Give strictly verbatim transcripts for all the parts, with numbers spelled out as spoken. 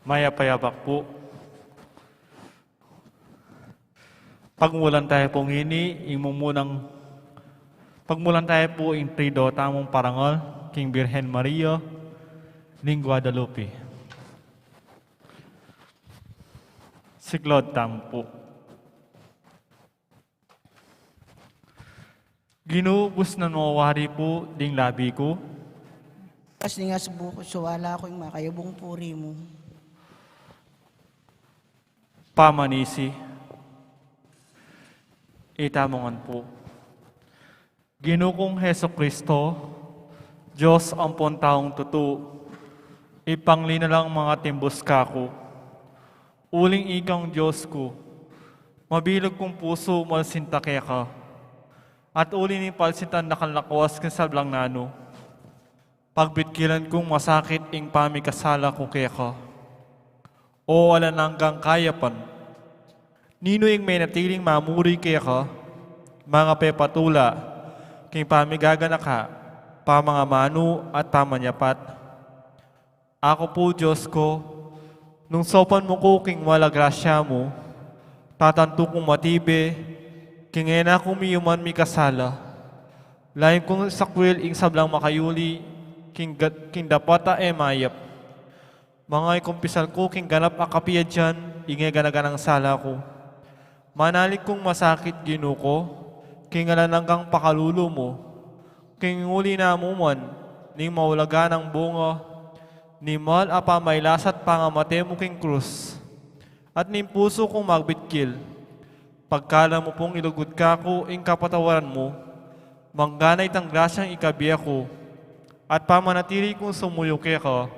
Mayap a yabak pu. Pagmulan taya pu ngeni ing mumunang, pagmulan taya pu ing trido tamung parangal king Birhen Maria ning Guadalupe. Siklaud tamu pu. Ginu, busnan mu wari pu ding labi ku. Kas ning asbu ku, sawala ku ing makayabung puri mu. Pamanisi. Itamu ngan pu. Ginu kung Jesucristo, Dios ampon taung tutu, ipangli na lang mangatimbus kaku. Uling ikang Dios ku, mabilug kung pusu, malsinta keka. At uli ning palsintan dakal na kawas king sablang nanu, pagbitkilan kung masakit ing pamikasala ku keka. O alang anggang kayapan, ninu ing menatiling mamuri keka, mangapepatula king pamigaganaka, pamangamanu at pamanyapat? Aku pu, Dios ku, nung saupan mu ku king mal a grasya mu, tatantu kung matibe king e na ku miyuman mikasala. Lain kung sakwil ing sablang makayuli king ga-, king dapat a e mayap. Manga ikumpisal ku king ganap a kapiadyan ing e gana-ganang sala ku. Manalig kung masakit, Ginu ku, king alang anggang pakalulu mu, king uli na mu man ning maulagang bunga ning mal a pamailasa't pangamate mu king krus, at ning pusu kung magbitkil, pagkalam mu pung ilugud kaku ing kapatawaran mu, mangganay tang grasyang ikabie ku, at pamanatili kung sumuyu keka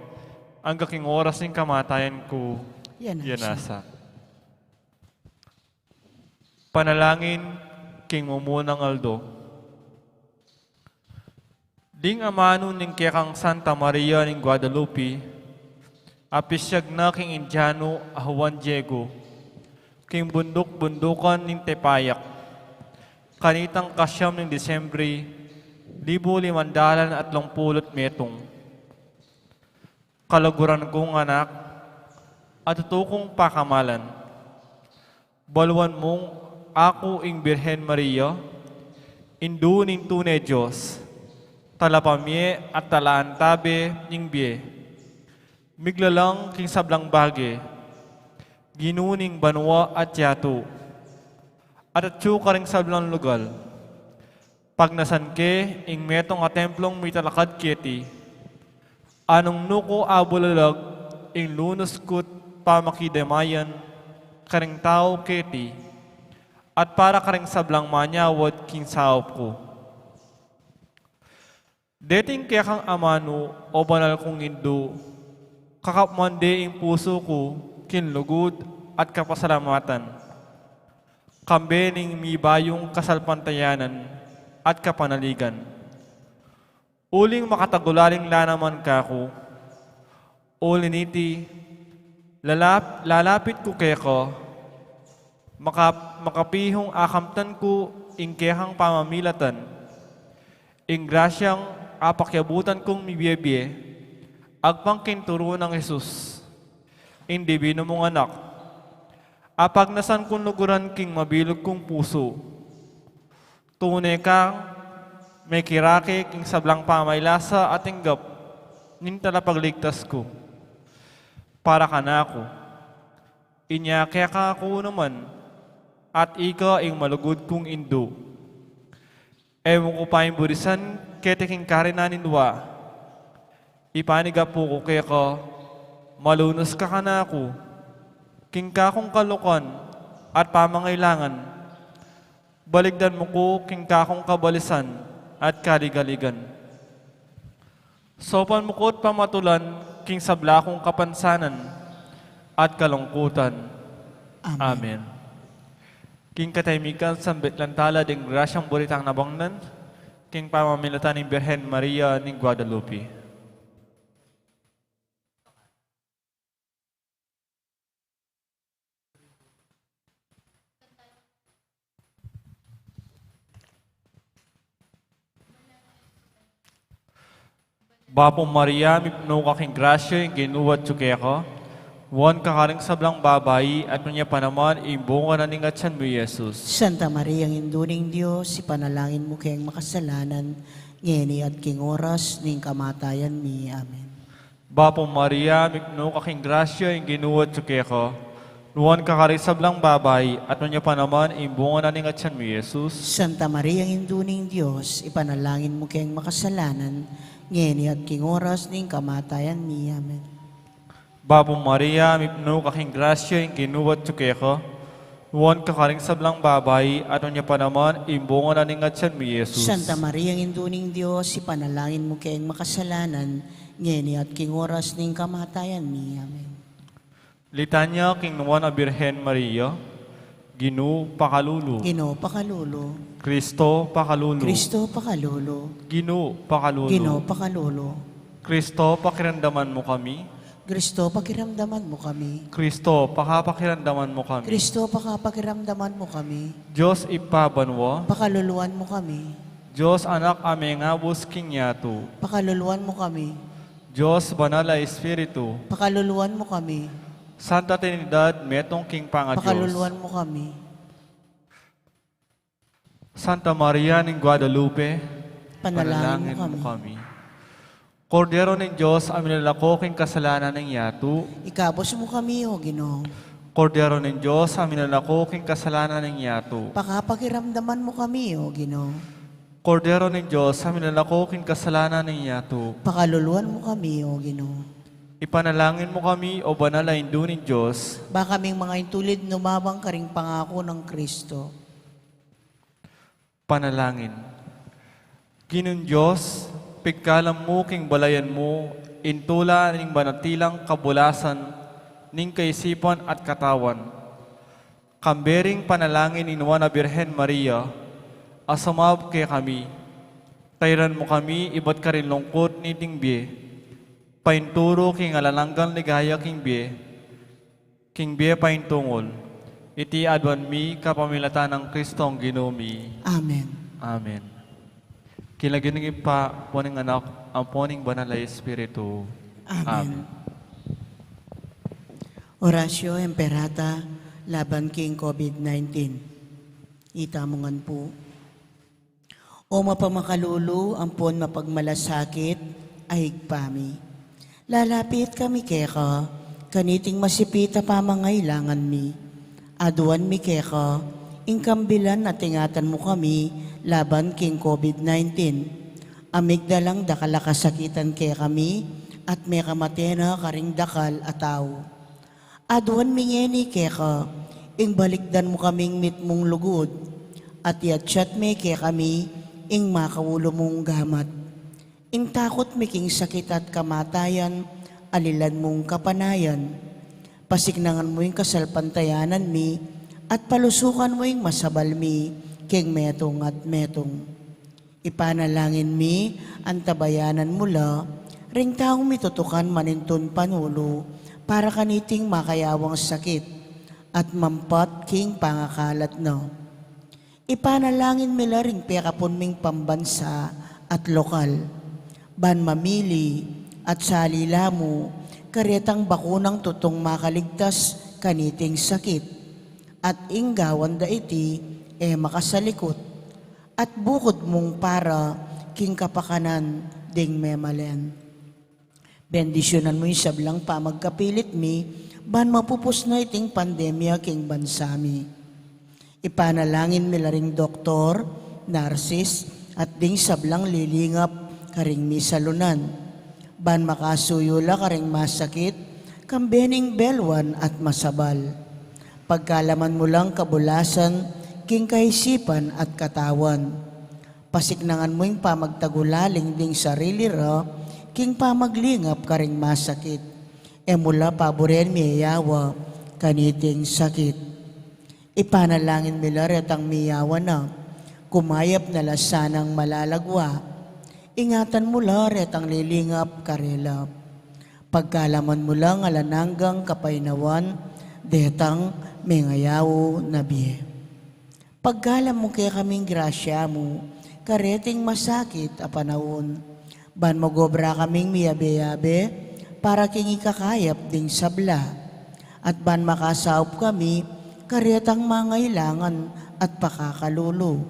angga king oras ning kamatayan ku. Yan, yan sa. Panalangin king mumunang aldo. Ding amanu ning kekang Santa Maria ning Guadalupe, apisyag na king Indianu a Juan Diego, king bunduk-bundukan ning Tepayac, kanitang kasyam ning Disyembre, libu limang dalan atlung pulu't metung. Kaluguran kung anak, a tutu kung pakamalan. Baluan mung aku ing Birhen Maria, Indu ning tune Dios, talapamie at talaantabe ning bie. Miglalang king sablang bage, Ginu ning banua at yatu, at atyu karing sablang lugal. Pagnasan ke ing metung a templung mitalakad keti, a nung nuku abulalag ing lunus ku't pamakidamayan karing tau keti, at para karing sablang manyawad king saup ku. Deting kekang amanu, o banal kung Indu, kakapman de ing pusu ku king lugud at kapasalamatan, kambe ning mibayung kasalpantayanan at kapanaligan. Uling makatagulaling la naman kaku, uli niti, lalap-, lalapit ku keka, makap-, makapihung akamtan ku ing kekang pamamilatan, ing grasyang apakiabutan kung mibie-bie, agpang king turu nang Jesus, ing Divinu mung Anak, apagnasan kung luguran king mabilug kung pusu. Tune kang mekirake king sablang pamailasa at inggap ning Talapagligtas ku. Para kanaku, inya keka ku naman, at ika ing malugud kung Indu. E mu ku paimburisan keti king karinan ning lua. Ipanigapu ku keka, malunus ka kanaku, king kakung kalukan at pamangailangan, baligdan mu ku king kakung kabalisan at kaligaligan. Saupan mu ku't pamatulan king sabla kung kapansanan at kalungkutan. Amen. Amen. King katahimikan, sambit lang tala ding grasyang buritang nabangnan, king pamamilatan ning Birhen Maria ning Guadalupe. Bapu Maria, mipnu ka king grasya, ing Ginu atyu keka. Nuan ka karing sablang babai, at nuan ya pa naman ing bunga na ning atian mu, Jesus. Santa Maria, Indu ning Dios, ipanalangin mu keng makasalanan, ngeni at king oras ning kamatayan mi. Amen. Bapu Maria, mipnu ka king grasya, ing Ginu atyu keka. Nuan ka karing sablang babai, at nuan ya pa naman ing bunga na ning atian mu, Jesus. Santa Maria, Indu ning Dios, ipanalangin mu keng makasalanan, ngeni at king oras ning kamatayan mi. Amen. Bapu Maria, mipnu ka king grasya, ing Ginu atyu keka. Nuan ka karing sablang babai, at nuan ya pa naman ing bunga na ning atian mu, Jesus. Santa Maria, Indu ning Dios, ipanalangin mu keng makasalanan, ngeni at king oras ning kamatayan mi. Amen. Litanya king Nuan a Birhen Maria. Ginu, pakalulu. Ginu, pakalulu. Kristo, pakalulu. Kristo, pakalulu. Ginu, pakalulu. Ginu, pakalulu. Kristo, pakiramdaman mu kami. Kristo, pakiramdaman mu kami. Kristo, pakapakiramdaman mu kami. Kristo, pakapakiramdaman mu kami. Dios Ibpa banua. Pakaluluan mu kami. Dios Anak a mengabus king yatu. Pakaluluan mu kami. Dios Banal a Espiritu. Pakaluluan mu kami. Santa Trinidad, metung king pangaDios. Pakaluluan mu kami. Santa Maria ning Guadalupe, panalangin mu kami. Kordero ning Dios a milalako king kasalanan ning yatu. Ikabus mu kami, O Ginu. Kordero ning Dios a milalako king kasalanan ning yatu. Pakapakiramdaman mu kami, O Ginu. Kordero ning Dios a milalako king kasalanan ning yatu. Pakaluluan mu kami, O Ginu. Ipanalangin mu kami, O Banal a Indu ning Dios. Ba kaming mangintulid numabang karing pangaku nang Kristo. Panalangin. Ginung Dios, pigkalam mu king balayan mu ing tula ning banatilang kabulasan ning kaisipan at katawan. Kambe ring panalangin ning Nuan a Birhen Maria, a sumab kekami. Tairan mu kami ibat karing lungkut niting bie, painturu king alang anggang ligaya king bie, king bie paintungul. Iti aduan mi kapamilatan nang Kristong Ginu mi. Amen. Amen. King lagyu ning Ibpa, ampo ning Anak, ampo ning Banal a Espiritu. Amen. Amen. Oratio Imperata laban king COVID nineteen. Itamu ngan pu. O mapamakalulu ampon mapagmalasakit a Ibpa mi, lalapit kami keka kaniting masipit a pamangailangan mi. Aduan mi keka ing kambilan at ingatan mu kami laban king COVID nineteen. A migdalang dakal a kasakitan kekami at mekamate na karing dakal a tau. Aduan mi ngeni keka, ing balikdan mu kaming mitmung lugud, at iyatyat me kekami ing makaulu mung gamat. Ing takut mi king sakit at kamatayan, alilan mung kapanayan. Pasiknangan mu ing kasalpantayanan mi, at palusukan mu ing masabal mi king metung at metung. Ipanalangin mi, antabayanan mu la ring taung mitutukan manintun panulu para kaniting makayawang sakit at mampat king pangakalat na. Ipanalangin mi la ring pekapun ming pambansa at lokal, ban mamili at sali la mu karetang bakunang tutung makaligtas kaniting sakit, at ing gawan da iti e makasalikut, at bukud mung para king kapakanan ding memalen. Bendisyunan mu ing sablang pamagkapilit mi, ban mapupus na iting pandemya king bansa mi. Ipanalangin mi la ring doktor, narsis, at ding sablang lilingap karing misalunan, ban makasuyu la karing masakit, kambe ning belwan at masabal. Pagkalaman mu lang kabulasan king kaisipan at katawan. Pasiknangan mu ing pamagtagulaling ding sarili ra king pamaglingap karing masakit. E mu la paburen miyayawa kaniting sakit. Ipanalangin mi la retang miyawa na, kumayap na la sanang malalagwa. Ingatan mu la retang lilingap karela. Pagkalaman mu lang alang anggang kapaynawan detang mengayaw na bie. Pagkalam mu kekaming grasya mu kareting masakit a panaun, ban magobra kaming miyabe-yabe para king ikakayap ding sabla. At ban makasaup kami karetang mangailangan at pakakalulu.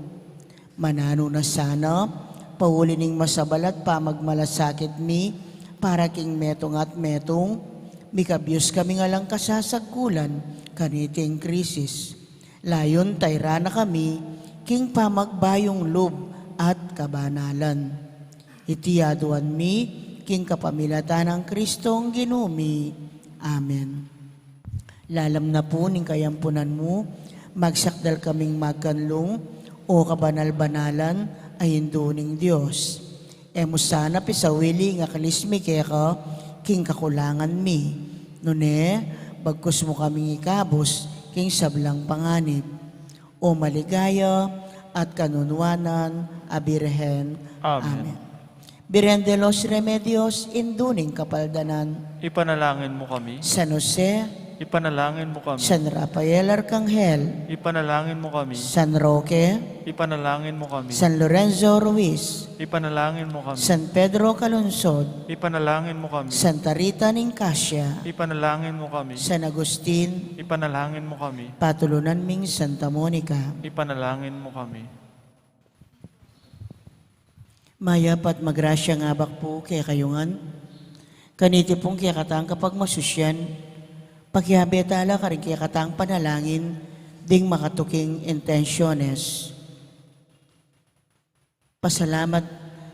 Mananu na sana, pauli ning masabal at pamagmalasakit mi para king metung at metung, mikabius kami ngan lang kasasagkulan kaniting krisis. Layun tairan na kami king pamagbayung lub at kabanalan. Iti aduan mi king kapamilatan nang Kristong Ginu mi. Amen. Lalam na pu ning kayampunan mu, magsakdal kaming magkanlung, o kabanal-banalan a Indu ning Dios. E mu sana pisawili ing akalis mi keka king kakulangan mi, nune bagkus mu kaming ikabus king sablang panganib. O maligaya at kanunuanan a Birhen. Amen. Amen. Birhen de los Remedios, Indu ning Kapaldanan. Ipanalangin mu kami. San Jose. Ipanalangin mu kami. San Rafael Arcangel. Ipanalangin mu kami. San Roque. Ipanalangin mu kami. San Lorenzo Ruiz. Ipanalangin mu kami. San Pedro Calungsod. Ipanalangin mu kami. Santa Rita ning Casia. Ipanalangin mu kami. San Agustin. Ipanalangin mu kami. Patulunan ming Santa Monica. Ipanalangin mu kami. Mayap at magrasyang abak pu kekayu ngan. Kaniti pung kekatang kapagmasusian, pakiabe tala karing kekatang panalangin ding makatuking intensiones. Pasalamat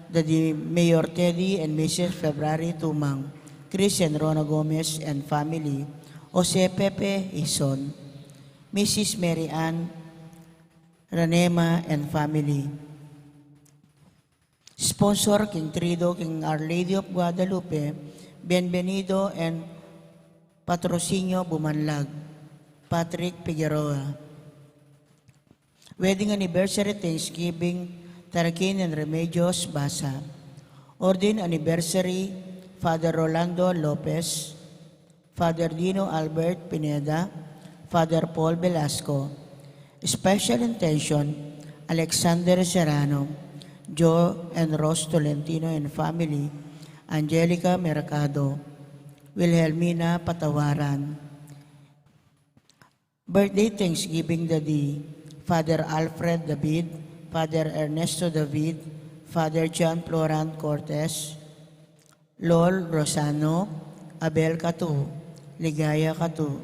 da di Mayor Teddy and Missus February Tumang, Chris and Rona Gomez and family, Jose Pepe Ison, Missus Mary Ann Ranema and family. Sponsor king Trido king Our Lady of Guadalupe, Bienvenido and Patrocinio Bumanlag, Patrick Figueroa. Wedding anniversary, Thanksgiving, Tarquin and Remedios Basa. Ordain anniversary, Father Rolando Lopez, Father Dino Albert Pineda, Father Paul Velasco. Special intention, Alexander Serrano, Joe and Rose Tolentino and family, Angelica Mercado, Wilhelmina Patawaran. Birthday Thanksgiving da di Father Alfred David, Father Ernesto David, Father John Florant Cortez, Lol Rosano, Abel Catu, Ligaya Catu,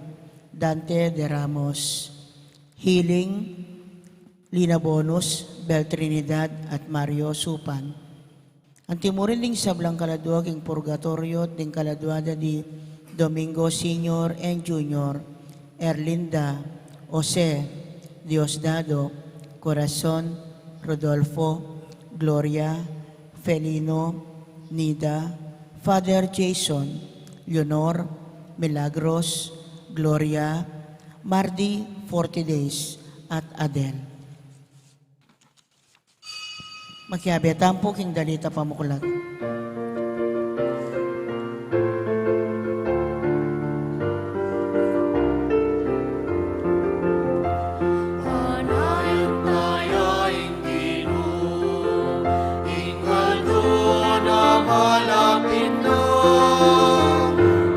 Dante de Ramos, Healing, Lina Bonus, Bel Trinidad, at Mario Supan. Anti mu rin ding sablang kaladua king purgatoryo, ding kaladua da di Domingo Senior and Junior, Erlinda, Jose, Diosdado, Corazon, Rodolfo, Gloria, Felino, Nida, Father Jason, Leonor, Milagros, Gloria, Mardi, Forty Days, at Adel. Makiabe tamu pu king dalit a pamuklat. Panayan taya ing Ginu, ing aldo na malapit na.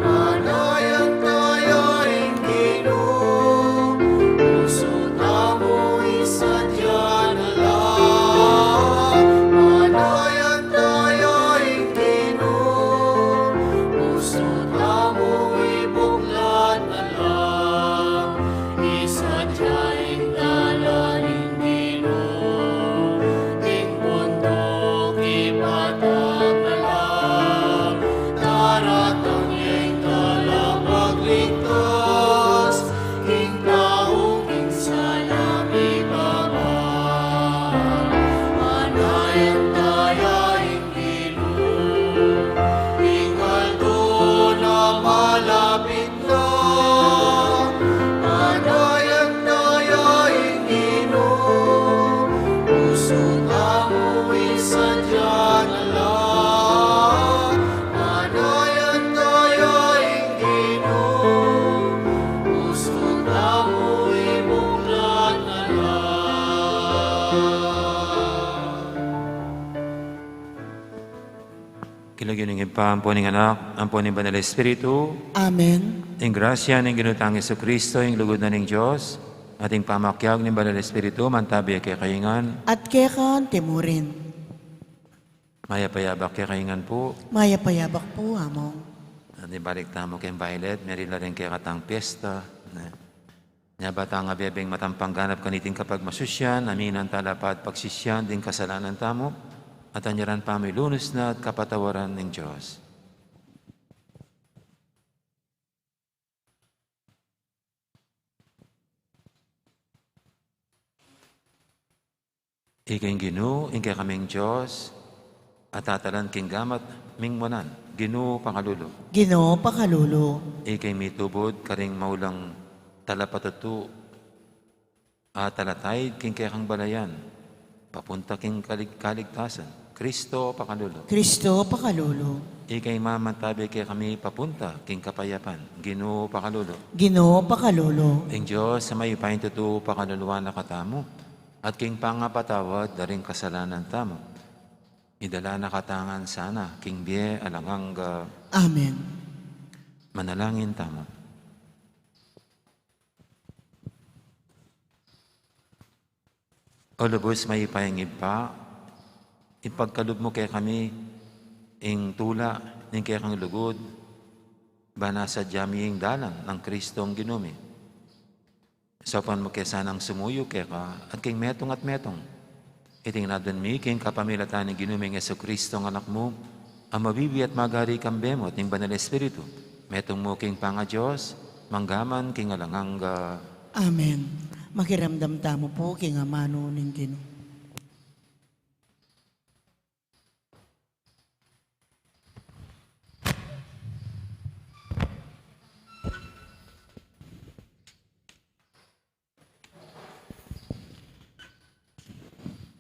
Panayan taya ing Ginu, pusu tamu isadya na la. Panayan taya ing King lagyu ning Ibpa, ampo ning Anak, ampo ning Banal Espiritu. Amen. Ing grasya ning Ginu tang Jesucristo, ing lugud na ning Dios, at ing pamakiabe ning Banal Espiritu, mantabi kekayu ngan. At keka naman murin. Mayap a yabak kekayu ngan pu. Mayap a yabak pu, Among. At ibalik tamu keng Violet, merila ring kekatang piyesta. Ne. Nya ba tang abebeng matampang ganap kaniting kapagmasusyan, aminan tala pa at pagsisian ding kasalanan tamu, at anyaran pa mu ing lunus na at kapatawaran ning Dios. Ika ing Ginu, ing kekaming Dios, a tatalan king gamat ming muanan, Ginu pakalulu. Ginu pakalulu. Ika ing mitubud karing maulang talapatutu, a talataid king kekang balayan, papunta king kalig-, kaligtasan, Kristo pakalulu. Kristo pakalulu. Ika ing mamantabi kekami papunta king kapayapan, Ginu pakalulu. Ginu pakalulu. Ing Dios a mayupayang tutu pakaluluan na katamu, at king pangapatawad da ring kasalanan tamu, idala na katamu ngan sana king bie alang angga. Amen. Manalangin tamu. O lubus mayupayang Ibpa, ipagkalub mu kekami ing tula ning kekang lugud, ban asadya mi ing dalan nang Kristong Ginu mi. Saupan mu ke sanang sumuyu keka at king metung at metung. Iti ing adwan mi king kapamilatan ning Ginu ming Jesucristo, ing Anak mu, a mabibie at magari kambe mu at ning Banal Espiritu, metung mu king pangaDios, mangga man king alang angga. Amen. Makiramdam tamu pu king amanu ning Ginu.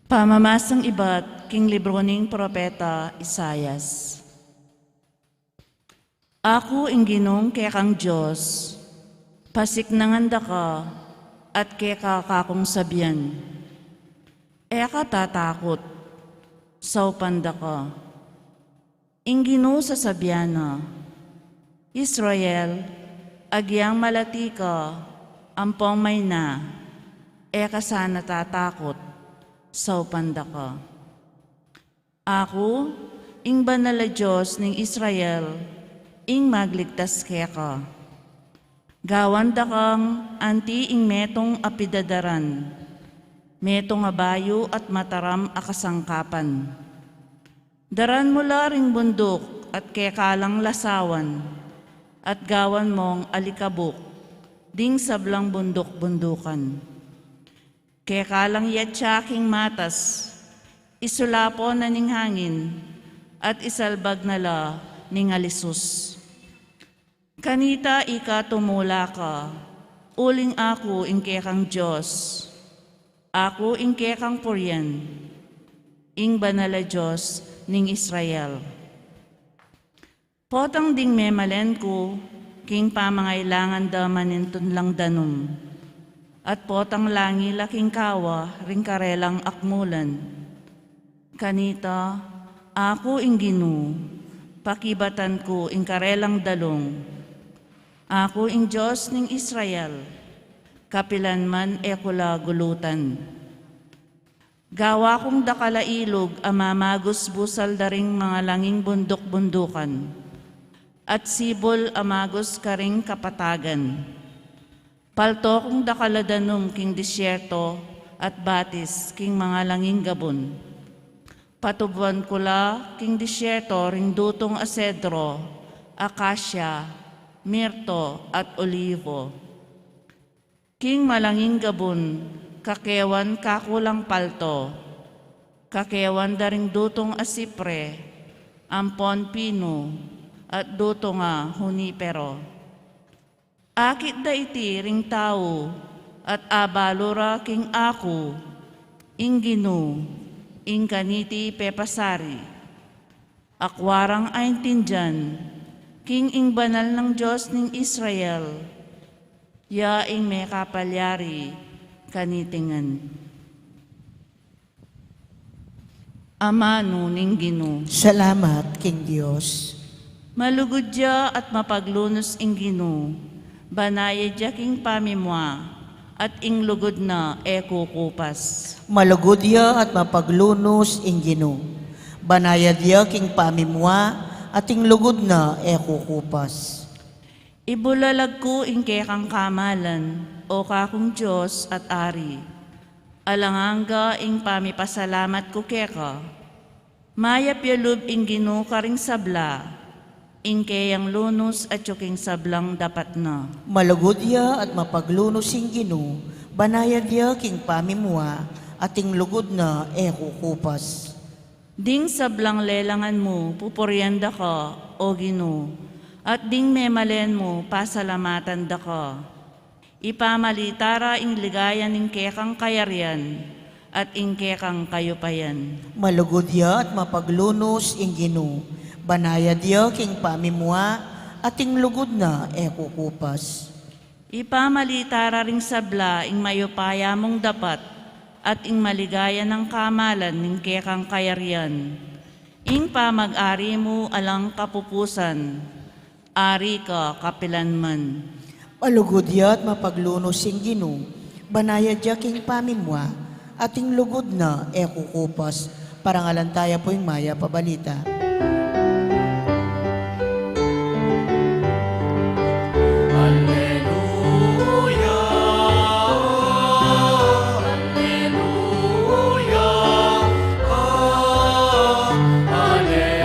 Pamamasang ibat king libru ning propeta Isaias. Aku ing Ginung kekang Dios, pasiknangan da ka, at keka kakung sabian. E ka tatakut, saupan da ka. Ing Ginu sasabian na, Israel, agyang malati ka, ampong mayna, e ka sana tatakut, saupan da ka. Aku, ing Banal a Dios ning Israel, ing magligtas keka. Gawan da kang anti ing metung a pidadaran, metung a bayu at mataram a kasangkapan. Daran mu la ring bunduk at keka lang lasawan, at gawan mong alikabuk ding sablang bunduk-bundukan. Keka lang yatsa king matas, isulapo na ning hangin, at isalbag na la ning alisus. Kanita ika tumula ka, uling aku ing kekang Dios, aku ing kekang purian, ing Banal a Dios ning Israel. Potang ding memalen ku king pamangailangan da manintun lang danum, at potang langi la king kawa ring karelang akmulan. Kanita, aku ing Ginu, pakibatan ku ing karelang dalung. Aku ing Dios ning Israel, kapilan man e ku la gulutan. Gawa kung dakal a ilug a mamagus-busal da ring mangalanging bunduk-bundukan, at sibul a magus karing kapatagan. Palto kung dakal a danum king disyerto, at batis king mangalanging gabun. Patubuan ku la king disyerto ring dutung a sedro, akasya, mirto, at olivo. King malanging gabun, kakewan kaku lang palto, kakewan da ring dutung a sipre, ampon pinu, at dutung a hunipero. Akit da iti ring tau, at abalu ra king aku, ing Ginu, ing kaniti pepasari. Akua rang aintindian, king ing Banal nang Dios ning Israel, ya ing mekapalyari kaniti ngan. Amanu ning Ginu. Salamat king Dios. Malugud ya at mapaglunus ing Ginu, banayad ya king pamimua, at ing lugud na e kukupas. Malugud ya at mapaglunus ing Ginu, banayad ya king pamimua, at ing lugud na e kukupas. Ibulalag ku ing kekang kamalan, o kakung Dios at Ari. Alang angga ing pamipasalamat ku keka. Mayap ya lub ing Ginu karing sabla, ing keyang lunus atyu king sablang dapat na. Malugud ya at mapaglunus ing Ginu, banayad ya king pamimua, at ing lugud na e kukupas. Ding sablang lelangan mu, pupurian da ka, o Ginu, at ding memalen mu, pasalamatan da ka. Ipamalita ra ing ligaya ning kekang kayarian, at ing kekang kayupayan. Malugud ya at mapaglunus ing Ginu, banayad ya king pamimua, at ing lugud na e kukupas. Ipamalita ra ring sabla ing mayupaya mung dapat, at ing maligaya nang kamalan ning kekang kayarian. Ing pamag-ari mu alang kapupusan, ari ka kapilan man. Malugud ya at mapaglunus ing Ginu, banayad ya king pamimua, at ing lugud na e kukupas. Parangalan taya pu ing mayap a balita. Alleluia,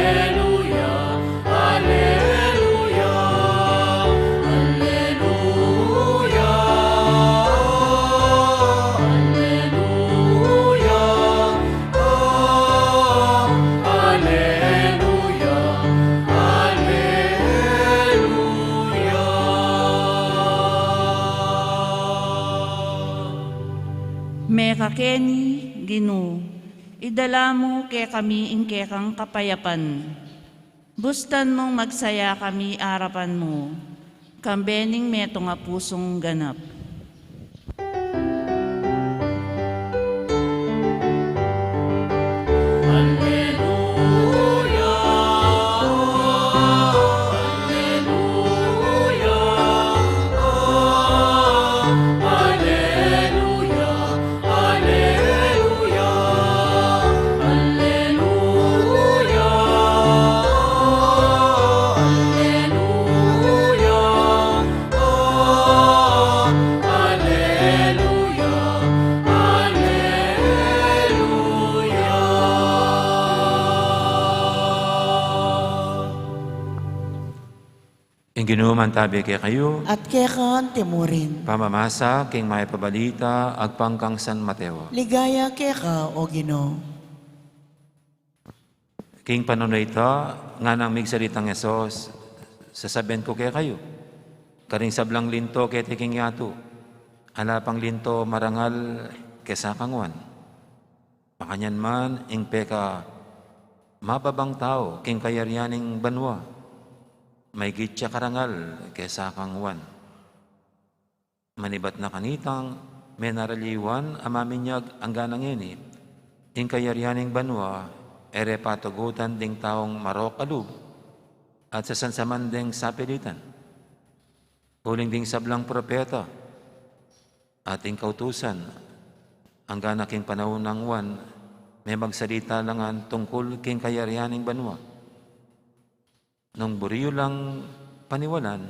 alleluia, alleluia, alleluia, alleluia, alleluia, alleluia, alleluia. Mekakeni, Ginu, idala mu kekami ing kekang kapayapan. Bustan mung magsaya kami arapan mu, kambe ning metung a pusung ganap. Alleluia, alleluia, alleluia. Alleluia, alleluia, alleluia, alleluia, alleluia. Ing Ginu mantabi kekayu. At keka antimurin. Pamamasa king Mayap a Balita agpang kang San Mateo. Ligaya keka, o Ginu. King panaun a ita, nganang migsalitang Jesus, sasabian ku kekayu, karing sablang linto keti king yatu, ala pang linto marangal kesa kang Juan. Makanyan man, ing peka mababang tau king kayarian ning banua, maigit ya karangal kesa kang Juan. Manibat na kanitang menaraliwan a maminyag anggana ngeni, ing kayarian ning banua e re patugutan ding taung marok a lub at sasansaman ding sapilitan. Uling ding sablang propeta at ing kautusan, anggana king panaun nang Juan, memagsalita la ngan tungkul king kayarian ning banua. Nung buri yu lang paniwalan,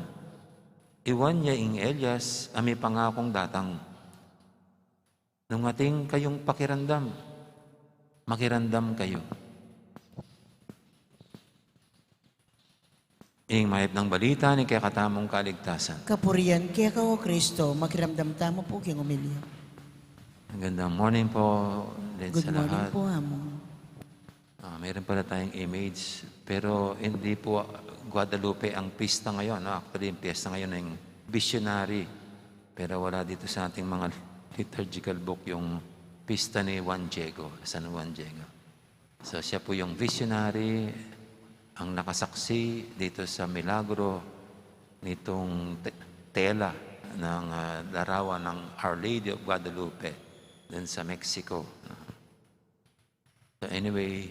i Juan ya ing Elias a mipangakung datang. Nung atin kayung pakiramdam, makiramdam kayu. Ing mayap nang balita ning kekatamung kaligtasan. Kapurian keka, o Kristo. Makiramdam tamu pu king omilya. Magandang morning po din sa lahat. Good morning po, Amo. Ah, meron pala tayong image, pero hindi po Guadalupe ang pista ngayon, no? Actually, yung piyesta ngayon ay Visionary, pero wala dito sa ating mga liturgical book yung pista ni Juan Diego, San Juan Diego. So, siya po yung visionary, ang nakasaksi dito sa milagro nitong te-, tela ng, ah, larawan ng Our Lady of Guadalupe dun sa Mexico. So anyway,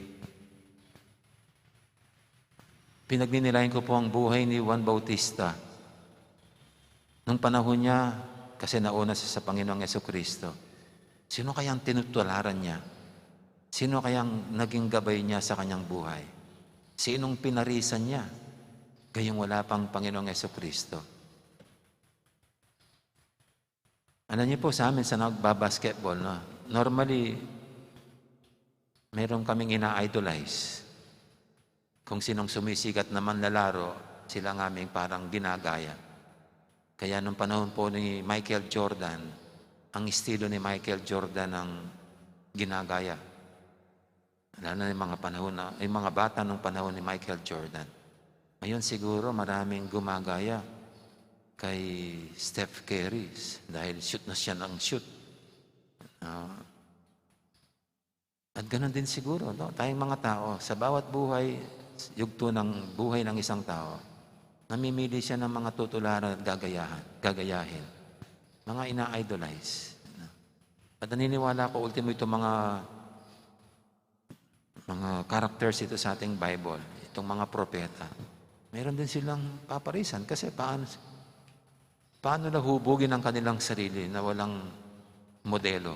pinagninilayan ko po ang buhay ni Juan Bautista. Nung panahon niya, kasi nauna siya sa Panginoong Yesu Kristo. Sino kayang tinutularan niya? Sino kayang naging gabay niya sa kanyang buhay? Sinong pinarisan niya? Gayong wala pang Panginoong Yesu Kristo. Alam niyo po, sa amin, sa nagbabasketball, no? Normally, meron kaming ina-idolize. Kung sinong sumisikat na manlalaro, sila ang aming parang ginagaya. Kaya nung panahon po ni Michael Jordan, ang estilo ni Michael Jordan ang ginagaya. Lalo na yung mga panahon na, yung mga bata nung panahon ni Michael Jordan. Ngayon siguro maraming gumagaya kay Steph Curry dahil shoot na siya ng shoot. Ah, at ganun din siguro, no? Tayong mga tao, sa bawat buhay, yugto ng buhay ng isang tao, namimili siya ng mga tutularan at gagayahan, gagayahin. Mga ina-idolize. At naniniwala ko, ultimo, itong mga, mga characters ito sa ating Bible, itong mga propeta, meron din silang paparisan. Kasi paano, paano nila hubugin ang kanilang sarili na walang modelo?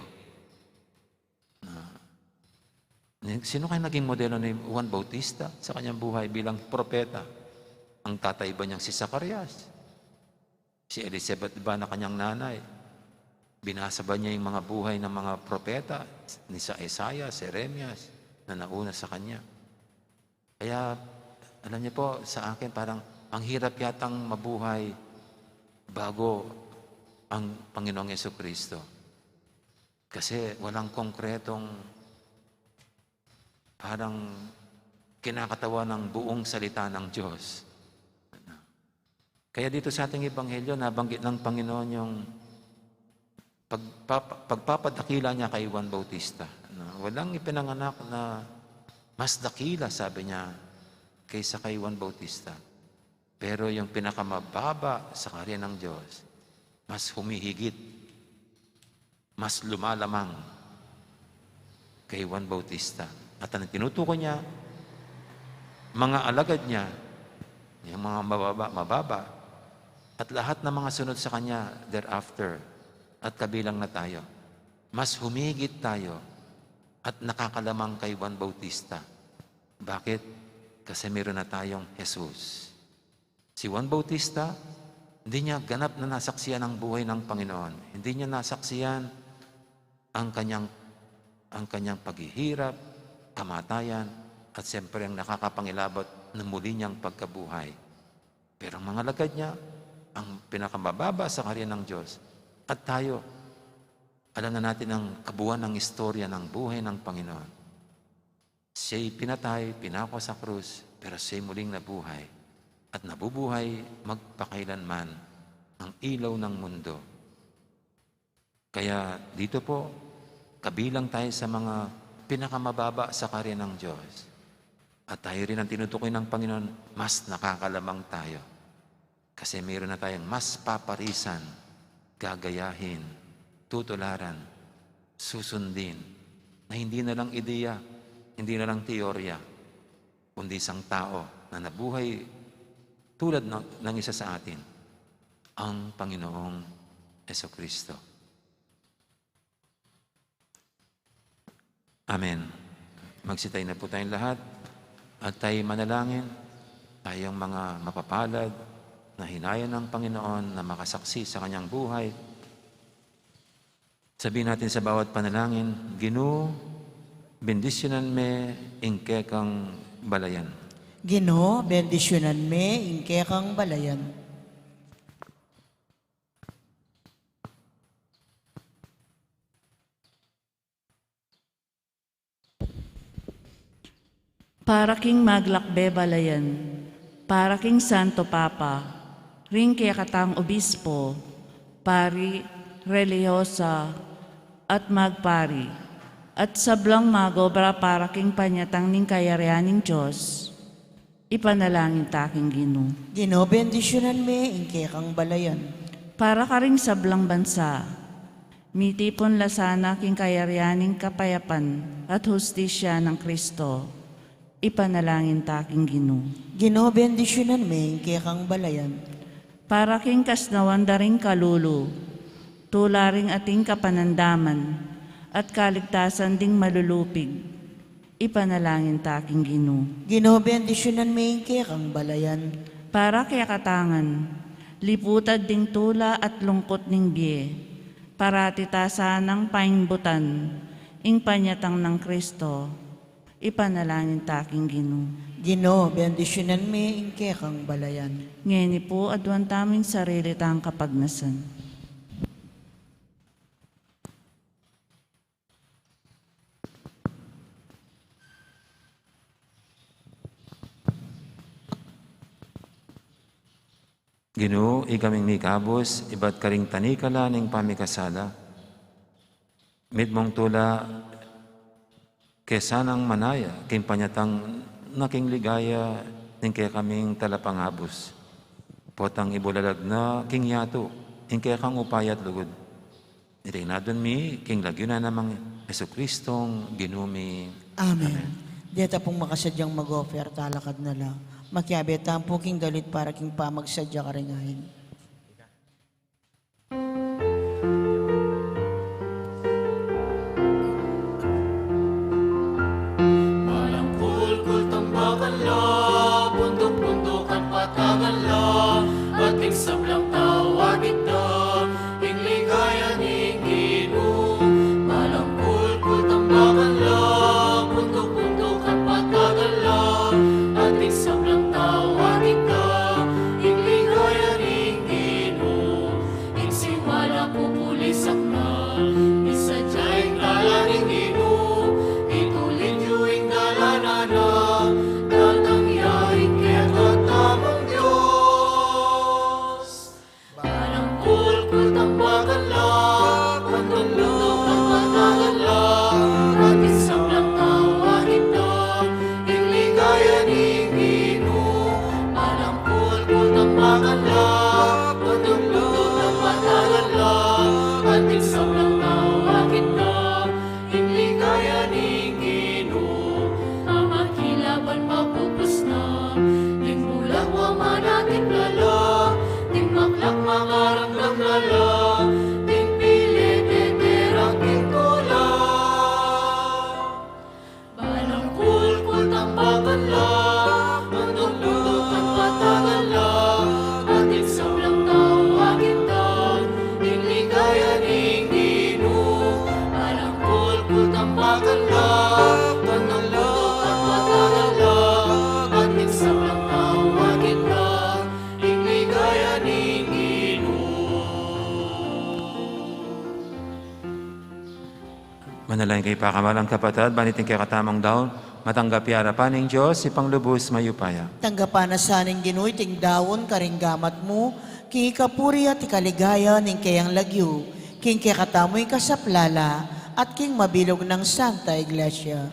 Ah, ni-, sino kaya naging modelo ni Juan Bautista sa kanyang buhay bilang propeta? Ang tatay ba niyang si Zacarias? Si Elizabeth ba na kanyang nanay? Binasa ba niya yung mga buhay ng mga propeta, ni sa Isaias, Jeremias, na nauna sa kanya? Kaya, alam niyo po, sa akin, parang ang hirap yatang mabuhay bago ang Panginoong Yesu Kristo. Kasi walang konkretong, parang kinakatawan ng buong salita ng Diyos. Kaya dito sa ating ebanghelyo, nabanggit ng Panginoon yung pagpapa-, pagpapadakila niya kay Juan Bautista. No? Walang ipinanganak na mas dakila, sabi niya, kaysa kay Juan Bautista. Pero yung pinakamababa sa kaharian ng Diyos, mas humihigit, mas lumalamang kay Juan Bautista. At ang tinutukoy niya, mga alagad niya, yung mga mababa, mababa, at lahat ng mga sunod sa kanya thereafter, at kabilang na tayo. Mas humigit tayo at nakakalamang kay Juan Bautista. Bakit? Kasi meron na tayong Jesus. Si Juan Bautista, hindi niya ganap na nasaksihan ang buhay ng Panginoon. Hindi niya nasaksihan ang kanyang, ang kanyang paghihirap, kamatayan, at siyempre ang nakakapangilabot na muli niyang pagkabuhay. Pero ang mga alagad niya, ang pinakamababa sa kaharian ng Diyos. At tayo, alam na natin ang kabuuan ng istorya ng buhay ng Panginoon. Siya'y pinatay, pinako sa krus, pero siya'y muling nabuhay. At nabubuhay magpakailanman ang ilaw ng mundo. Kaya dito po, kabilang tayo sa mga pinakamababa sa kaharian ng Diyos. At tayo rin ang tinutukoy ng Panginoon, mas nakakalamang tayo. Kasi mayroon na tayong mas paparisan, gagayahin, tutularan, susundin, na hindi na lang ideya, hindi na lang teorya, kundi isang tao na nabuhay tulad ng, ng isa sa atin, ang Panginoong Jesucristo. Amen. Magsitayo na po tayong lahat at tayo manalangin. Tayong mga mapapalad na hinaya ng Panginoon na makasaksi sa kanyang buhay. Sabihin natin sa bawat panalangin, Ginu, bendisyunan me ing kekang balayan. Ginu, bendisyunan me ing kekang balayan. Para king maglakbe balayan, para king Santo Papa, ring kekatang obispo, pari, relihiyosa, at magpari, at sablang magobra para king panyatang ning kayarian ning Dios, ipanalangin ta king Ginu. Ginu, bendisyunan me ing kekang balayan. Para karing sablang bansa, Mitipun la sana king kayarian ning kapayapan at hustisya nang Kristo. Ipanalangin ta king Ginu. Ginu, bendisyunan me ing kekang balayan. Para king kasnawan da ring kalulu, tula ring ating kapanandaman, at kaligtasan ding malulupig. Ipanalangin ta king Ginu. Ginu, bendisyunan me ing kekang balayan. Para kekatangan, liputad ding tula at lungkut ning bie, parati ta sanang paimbutan ing panyatang nang Kristo. Ipanalangin ta king Ginu. Ginu, bendisyunan me ing kekang balayan. Ngeni pu, aduan tamu ing sarili tang kapagnasan. Ginu, ikaming mikabus ibat karing tanikala ning pamikasala, mitmung tula ke sanang manaya king panyatang na king ligaya ning kekaming talapangabus. Potang ibulalag na king yatu ing kekang upaya at lugud. Iti ing aduan mi king lagyu na nang Jesucristong Ginu mi. Amen. Amen. Deta pung makasadyang mag-offer, talakad na la. Makiabe tamu pu king dalit para king pamagsadya karing ain. Malangkulkul tambakan la, bunduk-bunduk at patagan la, ating sablang tau akit da ing ligaya ning Ginu. Malangkulkul tambakan la, bunduk-bunduk at patagan la, ating sablang tau akit da ing ligaya ning Ginu. Ing siwala pupulisak na, ing sadya ing dalan ning Ginu, itulid yu ing dalan na, datang ya ing kekatamung Dios. Malangkulkul tambakan la, bunduk-bunduk at patagan la, ating sablang tau akit da ing ligaya ning Ginu. Malangkulkul tambakan la, bunduk-bunduk at patagan la, ating sablang tau akit da ing ligaya ning Ginu. Mamakilaban mapupus na, ding bulag wa manatip na la, ding maklak makaramdam na la, ding pili teterak king tula. Malangkulkul tambakan la, bunduk-bunduk at patagan la, ating sablang tau akit da ing ligaya ning Ginu. Malangkulkul tambakan la, bunduk-bunduk at patagan la, ating sablang tau akit da ing ligaya ning Ginu. Manalangin kayu, pakamalan kung kapatad, ban iting kekatamung daun matanggap ya king arapan ning Dios, Ibpang lubus mayupaya. Tanggapan na sa ning Ginu iting daun karing gamat mu, king ikapuri at ikaligaya ning keyang lagyu, king kekatamung ikasaplala at king mabilug nang Santa Iglesia.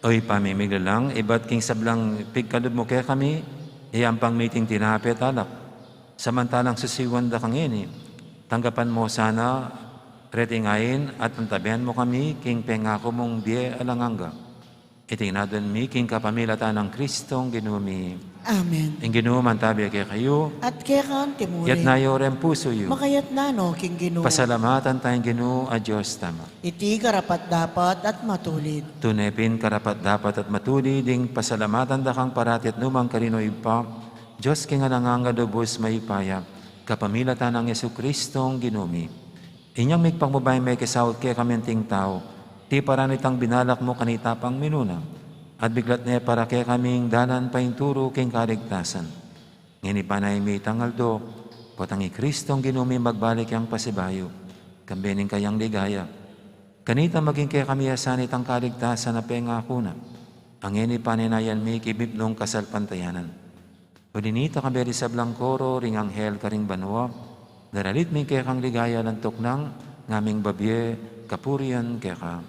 O Ibpa ming miglalang, ibat king sablang pigkalub mu kekami, iyampang mi iting tinape at alak, samantalang sisiwan da kang ini, tanggapan mu sana reting ain at antabian mu kami king pengaku mung bie alang angga. Iti ing aduan mi king kapamilatan nang Kristong Ginu mi. Amen. Ing Ginu mantabi kekayu. At keka mu rin. Iyatas yu ring pusu yu. Makayatas no king Ginu. Pasalamatan taya ing Ginu a Dios tamu. Iti karapat-dapat at matulid. Tune pin karapat-dapat at matulid ing pasalamatan da kang parati at nukarin man, Ibpa, Dios king alang angga lubus mayupaya, kapamilatan nang Jesucristong Ginu mi. Inyang migpakmubayang mekisaut kekami anting tau, tiparan itang binalak mu kanita pang minuna, at biglat ne para kekami ing dalan paintulu king kaligtasan. Ngeni panayan mi itang aldo, potang i Kristong Ginu mi magbalik yang pasibayu, kambe ning kayang ligaya. Kanita maging kekami ya sana itang kaligtasan a pengaku na, a ngeni panaynayan mi king mipnung kasalpantayanan. Uli nita, kambe ding sablang koro ring anghel karing banua, daralit mi ing kekang ligaya alang tuknang, ngaming babie kapurian keka.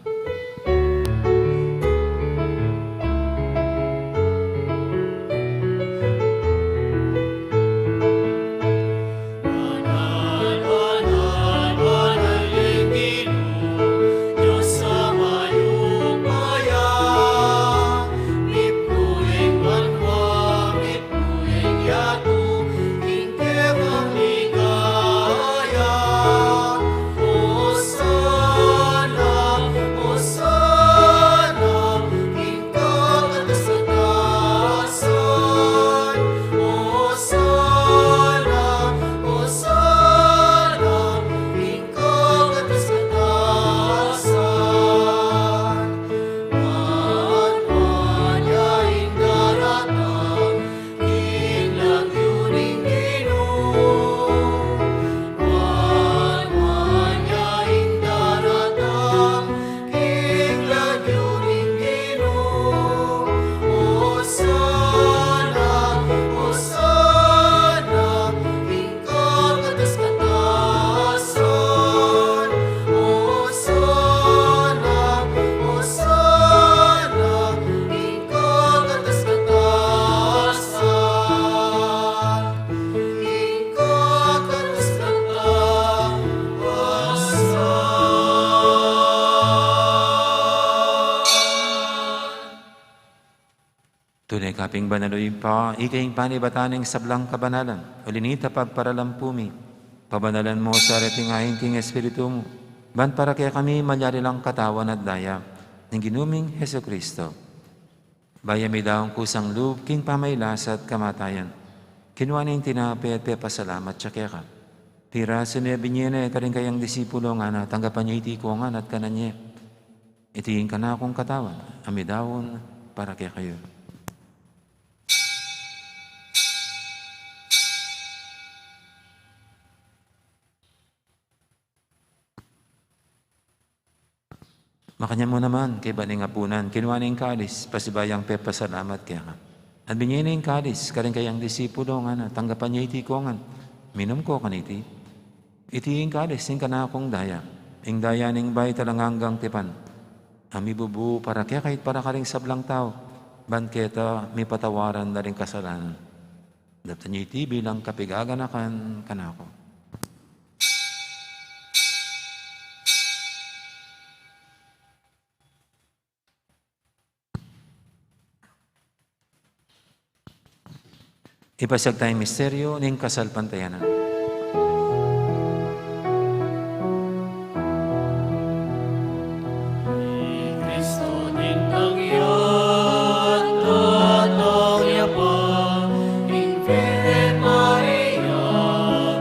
Tune ka pin banal, o Ibpa, ika ing panibatan ning sablang kabanalan. Uli na nita, pagparalan pu mi, pabanalan mu sa reting ain king Espiritu mu, ban para kekami malyari lang katawan at daya ning Ginu ming Jesucristo. Bayu ya midaun kusang lub king pamagkasakit at kamatayan, kinua ne ing tinape at pepasalamat ya keka. Pirasu ne, binie ne karing kayang disipulo, ngana, tanggapan ye iti ikayu ngan at kanan ye. Iti ing kanakung katawan a midaun para kekayu. Makanyan mu naman, kaybat ning apunan, kinua ne ing kalis, pasibayu yang pepasalamat keka. At binie ne ing kalis karing kayang disipulo, ngana, tanggapan ye iti ikayu ngan, minum kayu kaniti. Iti ing kalis ning kanakung daya, ing daya ning bayu at alang anggang tipan, a mibubu para kekayu at para karing sablang tau, ban keta mipatawaran la ring kasalanan. Daptan ye iti bilang kapaganakan kanaku. Ipasiag taya ing misteryu ning kasalpantayanan. I Kristo dintang ya, datang ya pa, ing Virgen Maria,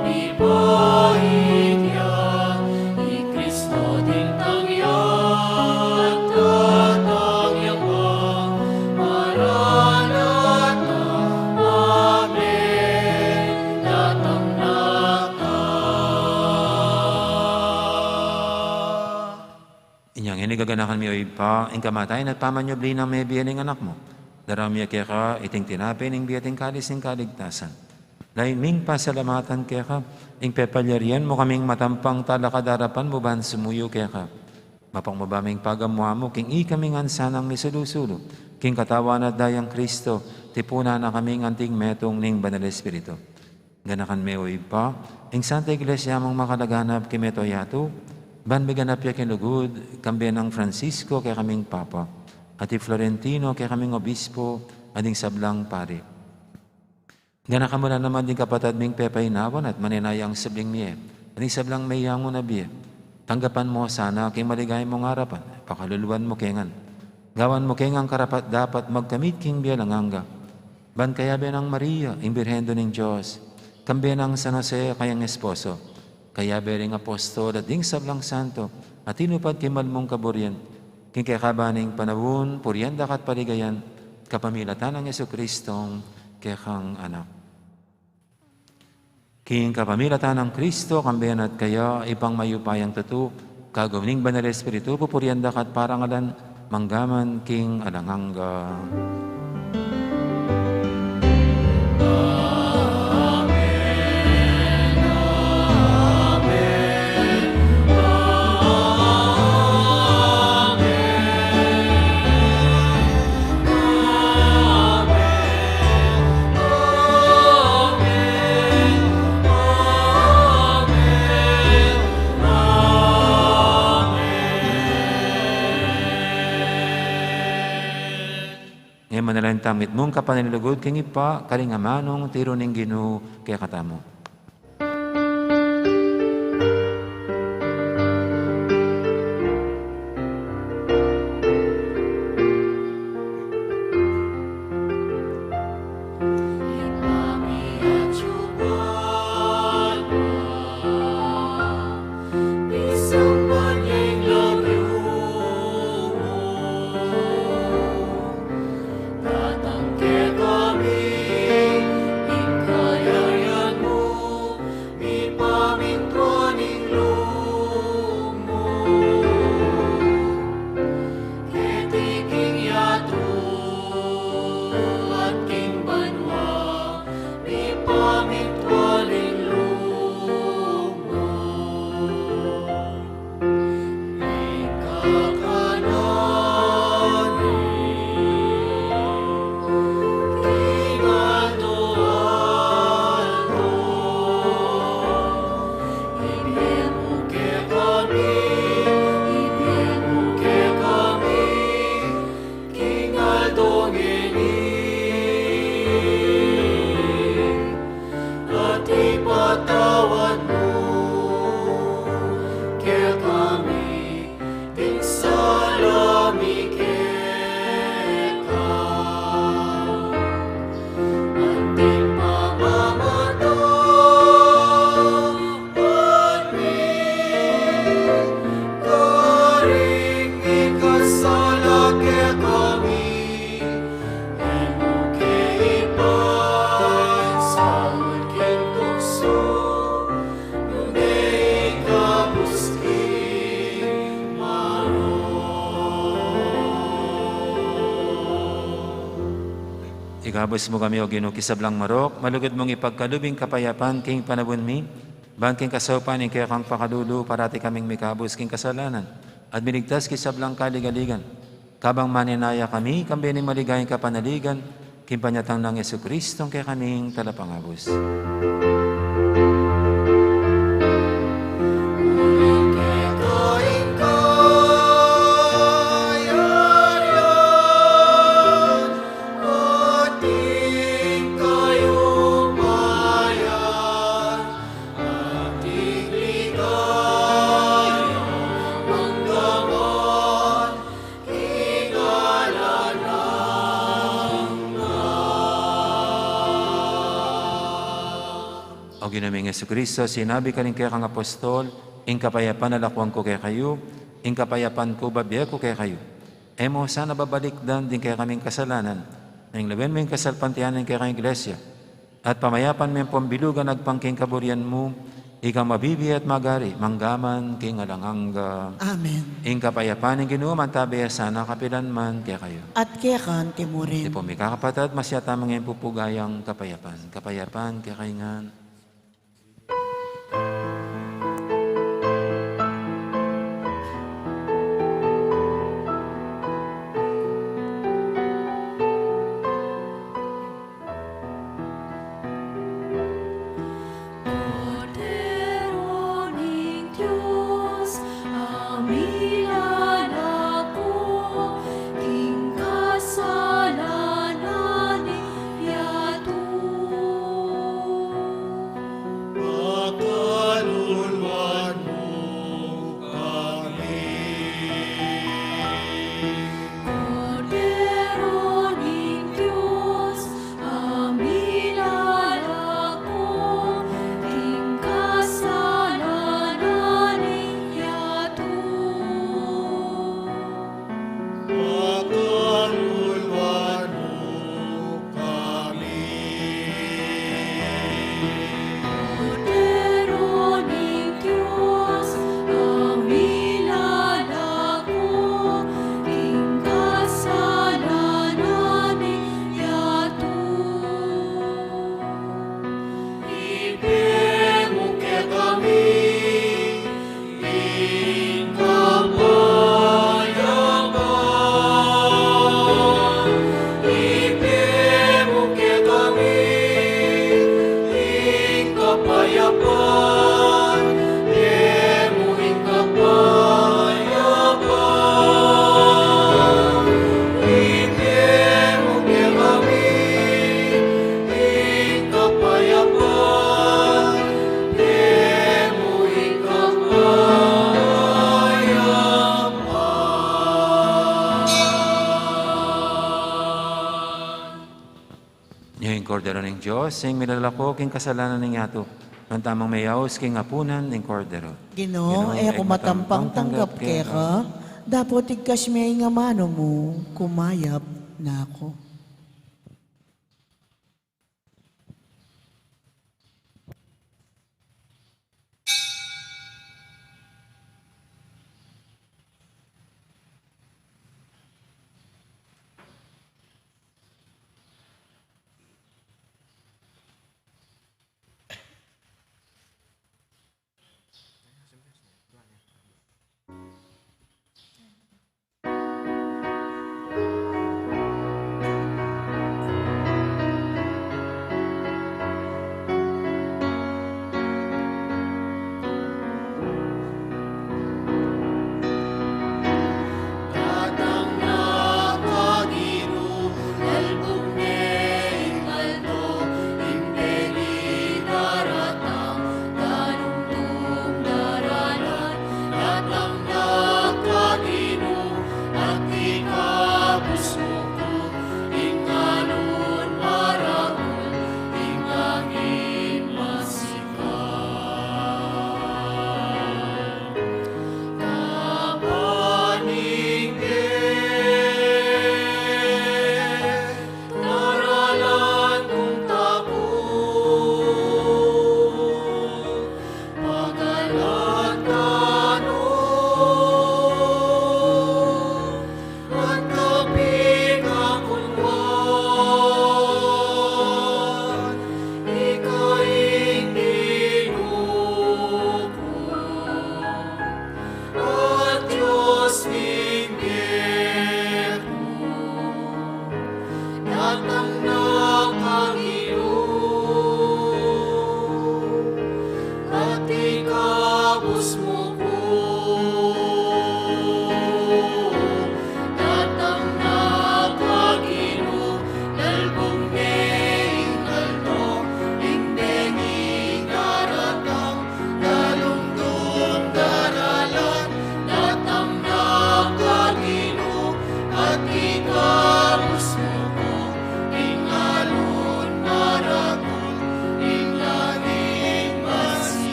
mibait ya. I Kristo dintang ya, datang ya pa, Maranatha, Amen, datang na ka. Inyang ini gaganakan mi, o Ibpa, ing kamatayan at pamanyubli nang mebie ning Anak mu. Daraun mi keka iting tinape ning bie at ing kalis ning kaligtasan. Lalu ming pasalamatan keka, ing pepalyarian mu kaming matampang talakad king arapan mu ban sumuyu keka. Mapakmabamu ing pagamu-amu king ikami ngan sanang misulu-sulu king katawan at dayang Kristo, tipunan na kaming anting metung ning Banal Espiritu. Ganakan me, o Ibpa, ing Santa Iglesia mung makalaganap king mabilug a yatu, ban miganap ya king lugud, kambe nang Francisco kekaming Papa, at i Florentino kekaming Obispo, at ding sablang pari. Ganakan mu la naman ding kapatad ming pepainawan at manenayang subling mie, at ding sablang meyangu na bie. Tanggapan mu la sana king maligaya mung arapan, pakaluluan mu ke ngan. Gawan mu ke ngan karapat-dapat magkamit king bie alang angga. Ban kayabe nang Maria, ing Birhen Indu ning Dios, kambe nang San Jose kayang esposo, kayabe ring apostol at ding sablang santo a tinupad king mal mung kaburian, king kekaban ning panaun, purian da ka at paligayan, kapamilatan nang Jesucristong kekang Anak. King kapamilatan nang Kristo, kambe na at kaya, Ibpang mayupayang tutu, kagum ning Banal Espiritu, pupurian da ka at parangalan, mangga man king alang angga. Ngeni manalangin tamu mitmung kapanalugud king Ibpa, karing amanung tiru ning Ginu kekatamu. Datang kekami ing kayarian mu, Ikabus mu kami, O Ginu, king sablang marok, malugud mung ipagkalub ing kapayapan king panaun mi, ban king kasaupan ning kekang pakalulu, parati kaming mikabus king kasalanan, at miligtas king sablang kaligaligan. Kabang manenaya kami, kambe ning maligayang kapanaligan, king panyatang nang Jesucristo, ing kekaming Talapangabus. O Ginu ming Jesucristo, sinabi mu karing kekang apostol, "Ing kapayapan lakuan ku kekayu, ing kapayapan ku bibie ku kekayu." E mu sana babalikdan ding kekaming kasalanan, nune lawen mu ing kasalpantayanan ning kekang Iglesia, at pamayapan me ampong bilugan agpang king kaburian mu, ika mabibie at magari, mangga man king alang angga. Amen. Ing kapayapan ning Ginu mantabe ya sana kapilan man kekayu. At keka naman murin. Iti pung mikakapatad, masyata mung ing pupugayang kapayapan. Kapayapan kekayu ngan. Kordero ning Dios, a milalako king kasalanan ning yatu. Pakaluluan mu kami. Kordero ning Dios, a milalako king kasalanan ning yatu. Pakaluluan mu kami. Kordero ning Dios, a milalako king kasalanan ning yatu. Ibie mu kekami ing kapayapan. Ibie mu kekami ing kapayapan. Ibie mu ing kapayapan. Ibie mu kekami ing kapayapan. Ibie mu ing kapayapan. Ing Kordero ning Dios, ing milalako king kasalanan ning yatu. Nanu tamung meyaus king apunan ning Kordero? Ginu, e ku matampang tanggap keka, dapot igkas me ing amanu mu, kumayap na ku.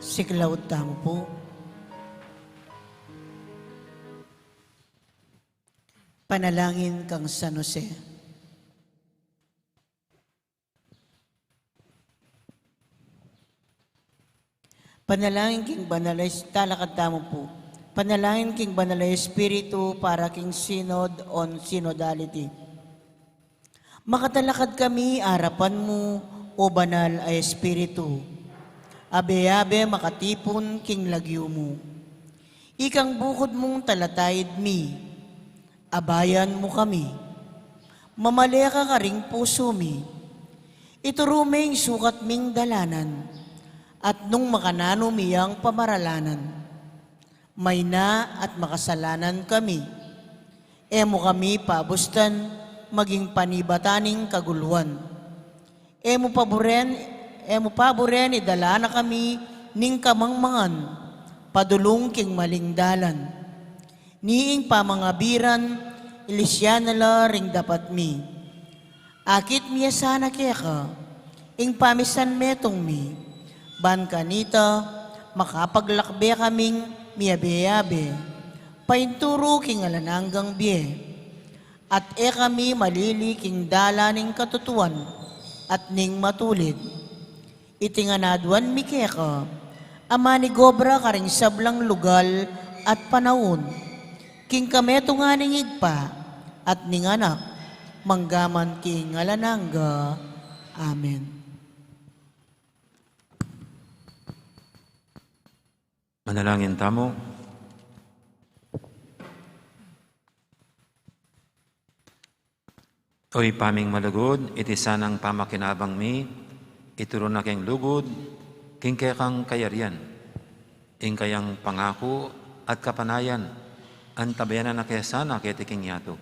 Siklaud tamu pu. Panalangin kang San Jose. Panalangin king Banal a Es-, talakad tamu pu. Panalangin king Banal a Espiritu para king Synod on Synodality. Makatalakad kami arapan mu, O Banal a Espiritu. Abe-abe makatipun king lagyu mu. Ikang bukud mung talataid mi, abayan mu kami. Mamale ka karing pusu mi. Ituru me ing sukat ming dalanan, at nung makananu mi yang pamaralanan, mayna at makasalanan kami. E mu kami pabustan maging panibatan ning kaguluan. E mu paburen, e mu paburen idala na kami ning kamangmangan padulung king maling dalan. Ni ing pamangabiran, ilisyan na la ring dapat mi. Akit mi ya sana keka ing pamisan metung mi, ban kanita makapaglakbe kaming miyabe-yabe painturu king alang anggang bie. At e kami malili king dalan ning katutuan at ning matulid. Iti ngan aduan mi keka a manigobra karing sablang lugal at panaun, king kametungan ning Ibpa at ning Anak, manggaman king alang angga. Amen. Manalangin tamu. O Ibpa ming malugud, iti sanang pamakinabang mi, ituru na keng lugud king kekang kayarian, ing kayang pangaku at kapanayan, antabayanan na ke sana keti king yatu.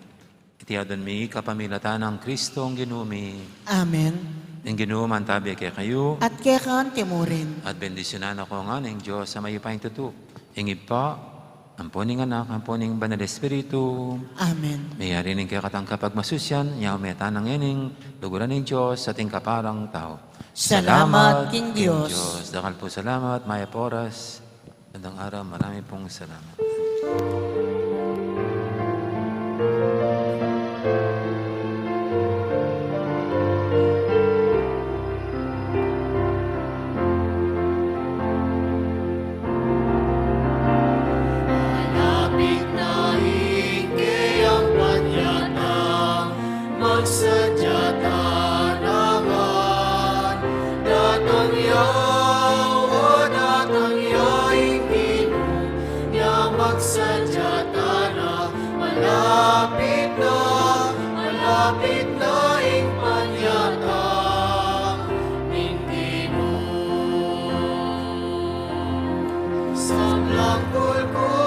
Iti aduan mi kapamilatan nang Kristong Ginu mi. Amen. Ing Ginu mantabi kekayu. At keka mu rin. At bendisyunan na kayu ngan ning Dios a mayupayang tutu, ing Ibpa, ampo ning Anak, ampo ning Banal Espiritu. Amen. Meyari ning kekatang kapagmasusian, nyaman tana ngening luguran ning Dios at ing kaparang tau. Salamat king Dios. Dakal pung salamat, mayap a oras. Magandang araw, marami pong salamat. Malapit na ing keyang panyatang, magsadya tana ngan. Datang ya, o datang ya ing Ginu, nya magsadya tana. Malapit na, malapit na ing panyatang ning Ginu. Sablang kulkul